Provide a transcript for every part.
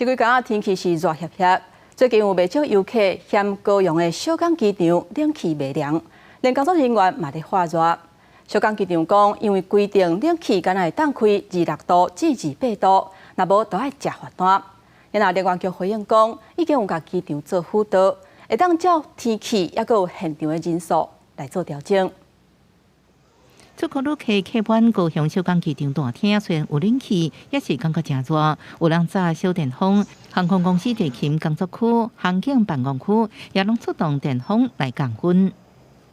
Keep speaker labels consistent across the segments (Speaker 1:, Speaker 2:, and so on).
Speaker 1: 這幾工天氣是熱煋煋，最近有袂少遊客嫌高雄的小港機場冷氣袂涼，連工作人員嘛咧發熱。小港機場講，因為規定冷氣干焦會當開26度至28度，若無就愛食罰單。然後能源局回應講，已經有共機場做輔導，會當照天氣抑閣有現場的人數來做調整。
Speaker 2: 出國旅客客滿高雄小港機場大廳，雖然有冷氣，也是感覺誠熱。有人紮小電風，航空公司地勤工作區、航警辦公區也攏出動電風來降溫。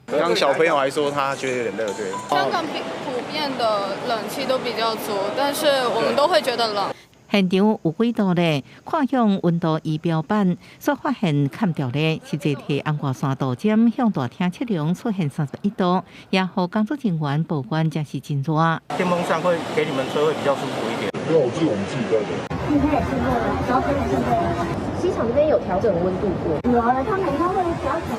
Speaker 3: 剛小朋友還說他覺得有點熱，對。
Speaker 4: 香港普遍的冷氣都比較足，但是我們都會覺得冷。
Speaker 2: 現場有幾度咧？看向溫度儀表板，煞發現欠掉咧，實際提紅外線度針向大廳測量出現31度，也予工作人員報怨，真是真熱。
Speaker 5: 電風扇會給你們吹，會比較舒服一點。
Speaker 6: 沒有，是我們自己帶的。
Speaker 7: 今天也是熱的，昨天也是熱的。
Speaker 8: 機場這邊有調整溫度過？
Speaker 7: 有啊，他們都會調整，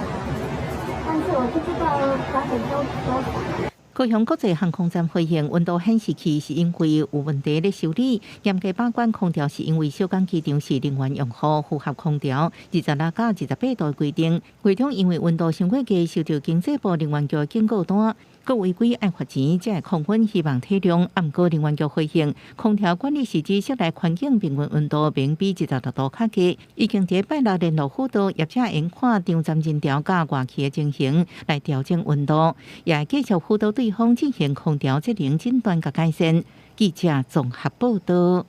Speaker 7: 但是我不知道調整多多少。
Speaker 2: 高雄國際航空站回應，溫度顯示器是因為有問題咧修理，嚴格把關空調是因為小港機場是能源用戶符合空調26到28度的規定，其中因為溫度傷過低，收到經濟部能源局的警告單，閣違規愛罰錢，才會降溫，希望體諒。毋過能源局回應，空調管理是指室內環境平均溫度免比26度較低，已經佇拜六聯絡輔導業者，應看場站人潮佮外氣的情形來調整溫度，也會繼續輔導對方進行空調節能診斷佮改善。記者綜合報道。